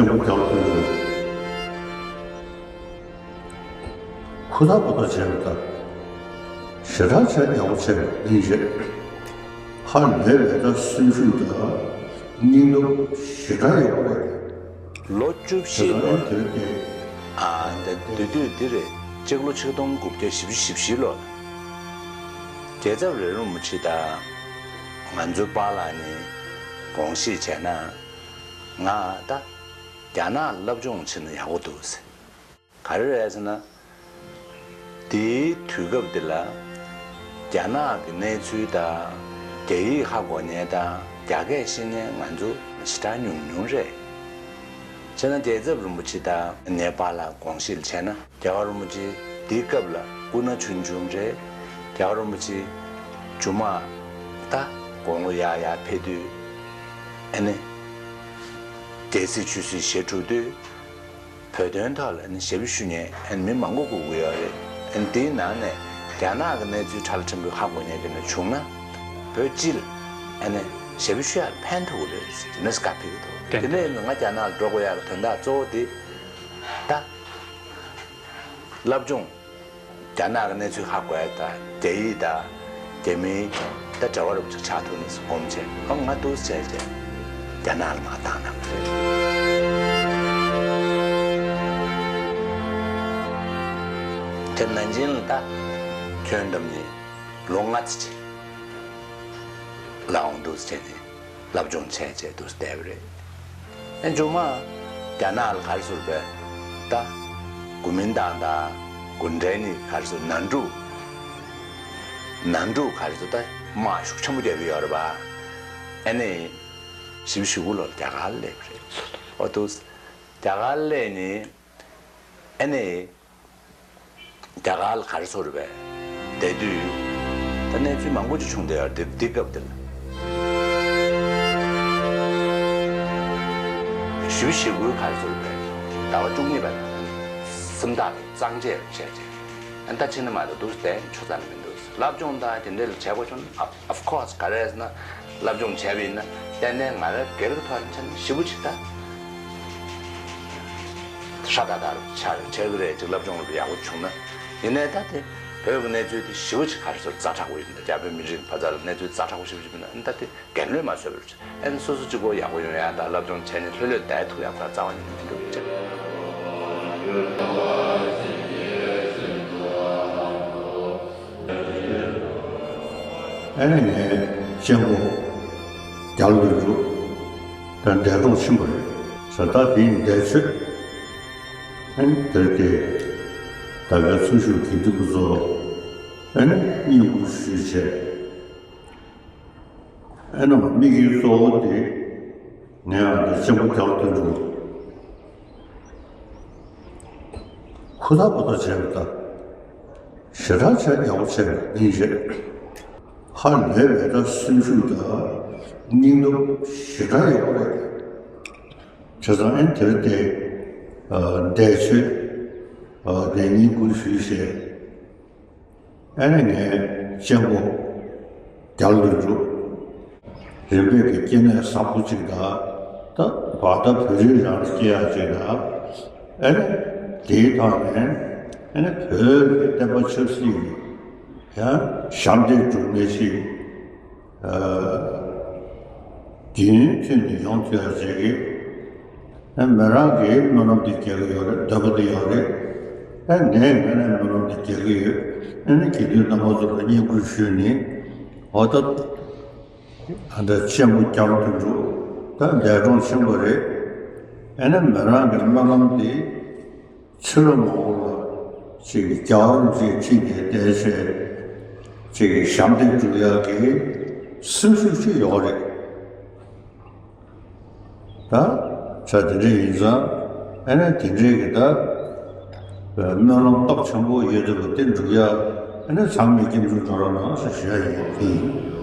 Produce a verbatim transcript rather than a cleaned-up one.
ཡང་རྒྱལ་བ་དོན་གྲུབ། ཧུར་ཐག་པ་ཐག་བྱས་པ་དང་། ཞེ་དྲག་བྱས་ཡག་པོ་བྱས་པ་ཡིན་རེད། ཧ་ལས་པའི་ད་སེམས་ཤུགས་དང་སྙིང་སྟོབས་ཞེ་དྲག་ཡག་པོ་རེད། ལོ་བཅུ་བཞི་ལོར། དེ་རེད་དེ། ཨ་འདི་དུས་དུས་འདི་རེད། གཅིག་ལོ་ཆིག་སྟོང་དགུ་བརྒྱ་བཞི་བཅུ་ཞེ་བཞི་ལོར། རྒྱལ་ཚབ་རས་རིན་པོ་ཆེ་དང་ང་ཚོའི་པཱ་ལགས་ནས་དགོངས་བཞེས་བྱས་ན། ང་ད་རྒྱ་ནག་སློབ་སྦྱོང་བྱེད་ན་ཡག་པོ་འདུག་ཟེར། ག་རེ་རེད་ཟེར་ན། དེའི་དུས་སྐབས་འདི་ལ་རྒྱ་ནག་གི་གནས་ཚུལ་དང་རྒྱ་ཡིག་ཧ་གོ་མཁན་དང་རྒྱ་སྐད་ཤེས་མཁན་ང་ཚོ་ཞེ་དྲག་ཉུང་ཉུང་རེད། བྱས་ན་རྒྱལ་ཚབ་རིན་པོ་ཆེ་དང་ནེ་པཱལ་ལ་དགོངས་བཞེས་བྱས་ན། རྒྱལ་བ་རིན་པོ་ཆེ་དེའི་སྐབས་ལ་སྐུ་ན་ཆུང་ཆུང་རེད། རྒྱལ་བ་རིན་པོ་ཆེ་མཇུག་མ་ད་དགུང་ལོ་ཡར་ཡར་ཕེབས་དུས། ཨ་ནི་རྒྱལ་སྲིད་ཆོས་སྲིད་ཞེ་དྲུག་དུས། བོད་དོན་ཐོག་ལ་ཨ་ནི་ཞབས་ཞུ་མཁན་ཨ་ནི་མི་མང་པོ་དགོས་ཀྱི་ཡོད་རེད། ཨ་ནི་དེའི་ནང་ནས་རྒྱ་ནག་གི་གནས་ཚུལ་ཕྲ་ལ་ཕྲན་བུ་ཧ་གོ་མཁན་དེ་འདྲ་བྱུང་ན། བོད་སྤྱི་ལ་ཨ་ནི་ཞབས་ཞུ་ཡག་ཕན་ཐོགས་ཀྱི་རེད་ཟེར་ནས་བཀའ་ཕེབས་ཀྱི་འདུག་ཏན་ཏན། དེ་འདྲ་ཡིན་ན་ང་རྒྱ་ནག་ལ་འགྲོ་དགོས་ཡག་གི་དོན་དག་གཙོ་བོ་དེ་ད། སློབ་སྦྱོང་། རྒྱ་ནག་གི་གནས་ཚུལ་ཧ་གོ་ཡ་དང་རྒྱ་ཡིག་དང་རྒྱ་མིའི་ད་འབྲེལ་བ་རོབ་ཅིག་ཆགས་ཐུབ་ནས་སྒོམ་བྱས་ཨ་ང་འདུག་བྱས་བྱས་རྒྱ་ནག་ལ་མར་བཏང་གནང་གི་རེད། དེ་ནང་བཞིན་ལ་ད་ཁྱོན་བསྡོམས་ནས་ལོ་ལྔ་ཙམ་ཅིག་ལ་འོང་འདུག་བྱས་ནས། སློབ་སྦྱོང་བྱས་བྱས་འདུག་བསྡད་པ་རེད། ཨེ་མཇུག་མ་རྒྱ་ནག་ལ་ག་རེ་ཟེར་བས། ད་གོ་མིན་ཏང་དང་གུང་ཁྲན་གཉིས་ག་རེ་ཟེར་ནང་འཁྲུག་ནང་འཁྲུག་ག་རེ་ཟེར་ད་དམག་ཤུགས་ཆེན་པོ་རྒྱབ་ཀྱི་ཡོད་རེད་པ། ཨ་ནི་བཞི་བཅུ་ཞེ་དགུ་ལོར་རྒྱ་གར་སླེབས་པ་རེད། ཨོ་འདུག་རྒྱ་གར་སླེབས་ནས་ཨ་ནི། རྒྱ་གར་ལ་ག་རེ་ཟེར་བས། བསྡད་དུས། ད་གནས་ཚུལ་མང་པོ་ཅིག་བྱུང་བསྡད་ཡོད་རེད་དེ་དེ་སྐབས་དེ་ལ། བཞི་བཅུ་ཞེ་དགུའི་ག་རེ་ཟེར་བས། ཟླ་བ་བཅུ་གཉིས་པ་ལ། སུམ་རྟགས་གཙང་བཅད་བྱས་རྗེས། ཨ་ད་ཕྱིན་ན་མ་གཏོགས་འདུག་བསྡད་ཆོག་ས་ནི་མི་འདུག་སློབ་སྦྱོང་དང་དེ་འདྲ་ལ་བྱས་པ་བྱུང་ན། Of course ག་རེ་ཟེར་ན་སློབ་སྦྱོང་བྱས་པ་ཡིན་ན་ཏན་ཏན་ང་རང་སྒེར་གྱི་ཐོག་ནས་བྱས་ན་ཞེ་པོ་ཅིག་ད་ཧྲ་ད་ད་ཆགས་ཆགས་ཀྱི་རེད་ཅིག་སློབ་སྦྱོང་ཡག་པོ་བྱུང་ན། ཡིན་ནའི་ད་དེ་བོད་ཀྱི་གནས་ཚུལ་དེ་ཞེ་པོ་ཅིག་ག་རེ་ཟེར་ཛ་དྲག་པོ་ཡིན་ན་རྒྱ་བོད་མི་རིགས་ཕ་ཚ་ལ་གནས་ཚུལ་ཛ་དྲག་པོ་ཞེ་པོ་ཅིག་ཡིན་ན་ད་དེ་འགན་ལོས་མ་བཟོད་པར་ཨ་ནི་སོ་སོ་གཅིག་པོ་ཡག་པོ་ཡོང་ཡ་ད་སློབ་སྦྱོང་བྱས་ནས་ལྷོད་ལྷོད་བསྡད་ཐུབ་ཡག་ད་རྩ་བ་ཉིད་ནས་མི་འདུག་ཅེས། ཨ་ནི་ངའི་གཅེན་པོ་རྒྱ་ལོ་དོན་གྲུབ་དང་འདས་གྲོངས་ཕྱིན་པ་རེད། ཟེར་ད་དེ་ཡིན་འདས་ཚོད། ཨ་ནི་དེར་དེ་ད་གའི་ཚུར་ཞུགས་དགེ་འདུན་སྐུ་ཚོ་ཨ་ནི་བསྙེན་བཀུར་ཞུས་བྱས། ཨེ་ནམ་དམིགས་ཡུལ་གཙོ་བོ་དེ་ངས་ཨ་ནི་གཅེན་པོ་རྒྱ་ལོ་དོན་གྲུབ་ཧུར་ཐག་པ་ཐག་བྱས་པ་དང་ཞེ་དྲག་བྱས་ཡག་པོ་བྱས་པ་ཡིན་རེད། ཧ་ལས་པའི་ད་སེམས་ཤུགས་དང་སྙིང་སྟོབས་ཞེ་དྲག་ཡོད་པ་རེད། བྱས་ཙང་ཨེ་དེར་དེ་འདས་ཚོད་དེ་བསྙེན་བཀུར་ཞུས་བྱས། ཨ་ནི་ངའི་གཅེན་པོ་རྒྱ་ལོ་དོན་གྲུབ། རིམ་པས་ཀྱི་སྐྱེ་གནས་བཟང་པོ་ཅིག་དང་། ད་བར་ད་བོད་རིགས་རང་སྐྱེ་ཡག་ཅིག་དང་། ཨ་ནི་དེའི་ཐོག་ནས་ཨ་ནི་བོད་ཀྱི་བསྟན་པ་ཆབ་སྲིད་ཀྱི་ཡང་ཞབས་འདེགས་སྒྲུབ་མཁན་ཞིག་རྒྱུན་མཐུད་ནས་ཡོང་ཐུབ་ཡག་ཅིག་གི་ཨ་མི་རང་གིས་སྨོན་ལམ་དེ་རྒྱག་གི་ཡོད་རེད། འདོད་པ་དེ་ཡོད་རེད། ཨ་ངས་ངས་ནས་སྨོན་ལམ་དེ་རྒྱག་གི་ཡོད། ཨ་ནི་དགེ་འདུན་རྣམ་པ་ཚོ་ལ་བསྙེན་བཀུར་ཞུས་ནས་འོ་ད་ཨ་ད་གཅེན་པོ་རྒྱ་ལོ་དོན་གྲུབ་ད་འདས་གྲོངས་ཕྱིན་པ་རེད། ཨ་ནི་མི་རང་གི་སྨོན་ལམ་དེ་ཕྱི་ལོ་མང་པོ་ལ་ཅིག་རྒྱལ་བ་རིན་པོ་ཆེ་ཁྲི་ནས་བསྡད་བྱས་ཅིག་ཞབས་འདེགས་སྒྲུབ་ཡག་གི་སེམས་ཤུགས་ཅིག་ཡོད་རེད། ད་ཆ་དེ་འདྲ་ཡིན་ཙང་ཨ་ནི་དེ་འདྲའི་གི་ད་སྨོན་ལམ་སྟོབས་ཆེན་པོ་ཡོད་དུས་དེ་འགྲུབ་ཡ་ཨ་ནི་ཚང་མས་སྐྱབས་འཇུག་འགྲོ་རོགས་གནང་ཞེས་ཞུ་ཡ་ཡིན།